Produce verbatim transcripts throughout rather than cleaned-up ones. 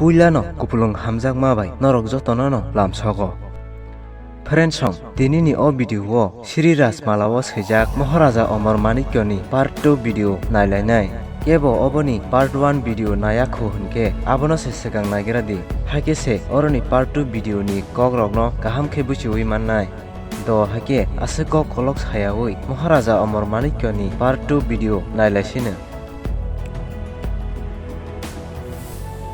Puilano kupulung hamjakma bai norok jotono no lamsogo. Friends song, tinini o video o Sri Rajmala o swijak Maharaja Amar Manikya ni part two video nailainai. Kebo oboni part one video nayakhu hwnkhe abono se swkang naigra di. Haikhe se oroni part two video ni kokrokno kaham khe buchiwi mannai. Do haikhe aswk kok kolok sayawi Maharaja Amar Manikya ni part two video nailaisino.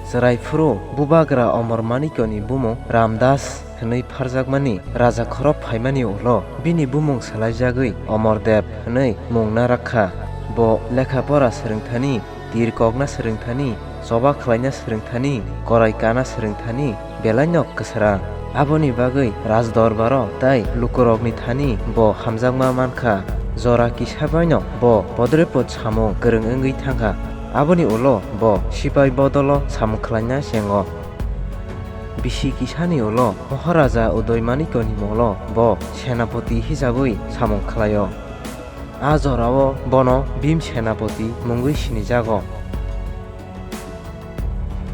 Chwrai phuru Bubagra Amar Manikya ni bumung Ramdas hwnwi pharjakmani raja khorok phaimani ulo bini bumung swlaijagwi Amardev hwnwi mung narakha. Bo lekha pora swrwngthani, tir kokna swrwngthani, choba khlaina swrwngthani, korai kana swrwngthani belaino kwswrang. Aboni bagwi rajdorbar-o tei lukurokni thani bo hamjakma mankha. Jora kisa baino bo podrepot samung kwrwng wngwi thangkha. Aboni ulo bo sipai bodolo samung khlaina chengo. Bisi kisani ulo Maharaja Udoy Manikyani molo bo senapoti hisabwi samung khlaio. A jorao bono Bhim Senapoti mungwi sinijago.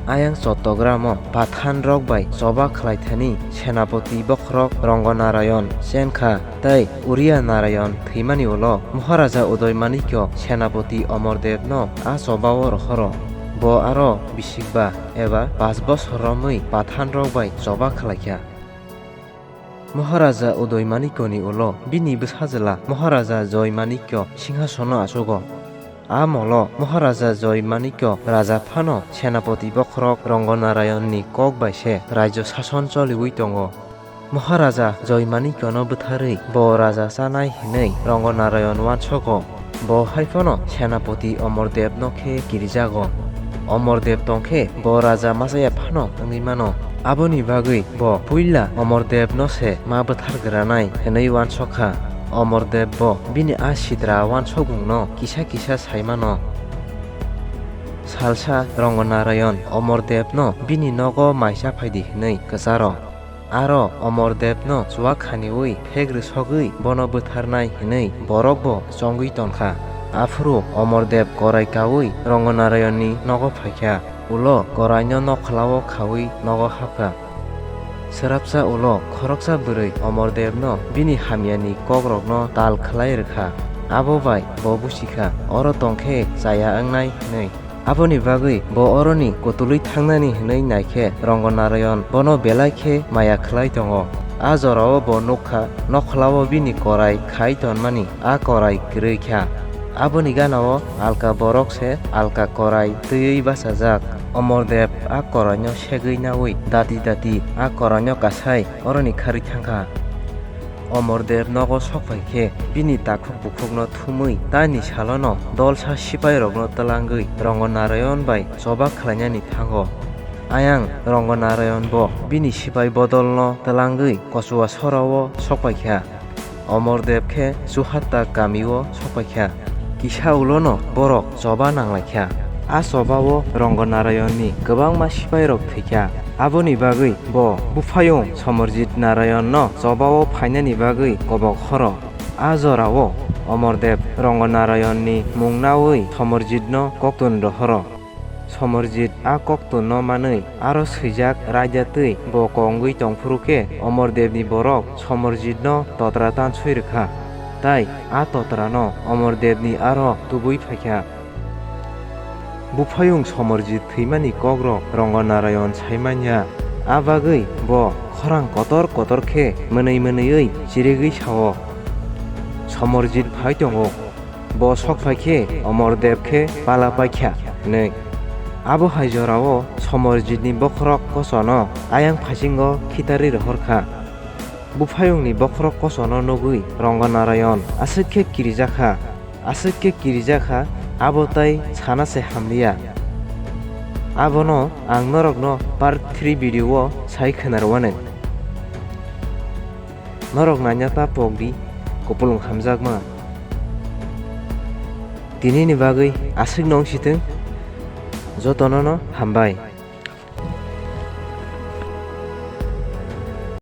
Ayang Chottogram o Pathan rok bai choba khlaithani senapoti bokhorok Ranganarayan chenkha tei Uriya Narayan thwimani ulo Maharaja Udoy Manikya senapoti Amardev no a choba o rohoro. Bo aro bisikba eba pash bosor romwi Pathan rok bai choba khlaikha. Maharaja Udoy Manikyani ulo bini bwsajwla Maharaja Joy Manikya singhasono achugo. A molo Maharaja Joy Manikya raja phano senapoti bokhorok Ranganarayanni kok bai se rajyo sason choliwi tongo. Maharaja Joy Manikyano bwtharwi bo raja chanai hwnwi Ranganarayan uansogo. Bo hai phano senapoti Amardev no khe kirijago. Amardev tongkhe bo raja machaya phano wngwi mano. Aboni bagwi bo puila Amardev no se ma bwthar granai hwnwi uansokha. Amardev bo bini a sitra uansokmungno kisa kisa sai mano. Salsa Ranganarayan Amardev no bini nogo mai cha phaidi hwnwi kwcharo. Aro Amardev no chuak khaniwi phek rwsogwi bono bwtharnai hwnwi borok bo chongwi tongkha. Aphuru Amardev korai kaui Ranganarayanni nogo phaikha. Ulo koraino nokhlao khaui nogo hapkha. Swrapsa ulo khoroksa bwrwi Amardev no bini hamyani kokrokno tal khlai rwkha. Abo bai bo buchikha, oro tongkhe chaya wngnai hwnwi. Aboni bagwi bo oroni kutulwi thangnani hwnwi naikhe Ranganarayan bono belai khe maya khlai tongo. A jorao bo nukha, nokhlao bini korai khai tonmani, a korai kwrwi kha. Aboni ganao alka borok se alka korai twiwi bachajak. Amardev a koraino segwi naui dati dati a koraino kasai oroni kharwi thangkha. Amardev nogo sokphai khe bini takhuk bukhukno thumwi taini salono dolsa sipairokno twlangwi Ranganarayan bai choba khlainani thango. Ayang Ranganarayan bo bini sipai bodolno twlangwi Kochua sorao sokpaikha. Amardev khe Chuhatta kamio sokpaikha. Kisa ulono borok choba nanglaikha. A chobao Ranganarayanni kwbangma sipairok thwikha. Aboni bagwi bo buphayung Samarjit Narayanno chobao phainani bagwi kobok horo. A jorao Amardev Ranganarayanni mung naui Samarjitno koktun rohoro. Samarjit a koktunno manwi aro swijak raida twi bo kongwi tongphuru khe Amardevni borok Samarjitno totra tanswi rwkha, tai a totrano Amardevni aro tubui phaikha. Buphayung Samarjit thwimani kokrok Ranganarayan sai manya, a bagwi bo khorang kotor kotor khe mwnwi mwnwiwi chirigwi sao, "Samarjit phai tongo." Bo sok phai khe Amardev khe pala paikha hwnwi. Abo hai jorao Samarjitni bokhorok kosono ayang phasingo khitarwi rohor kha. Buphayungni bokhorok kosono nugwi Ranganarayan aswk khe kirijakha, aswk khe kirijakha, abo tai sana se hamliya. Abono ang norokno part three video o sai khwnarwano. Norok naina ta pok di, kupulung hamjakma. Tinini bagwi aswk nong sitwng, jotono no hambai.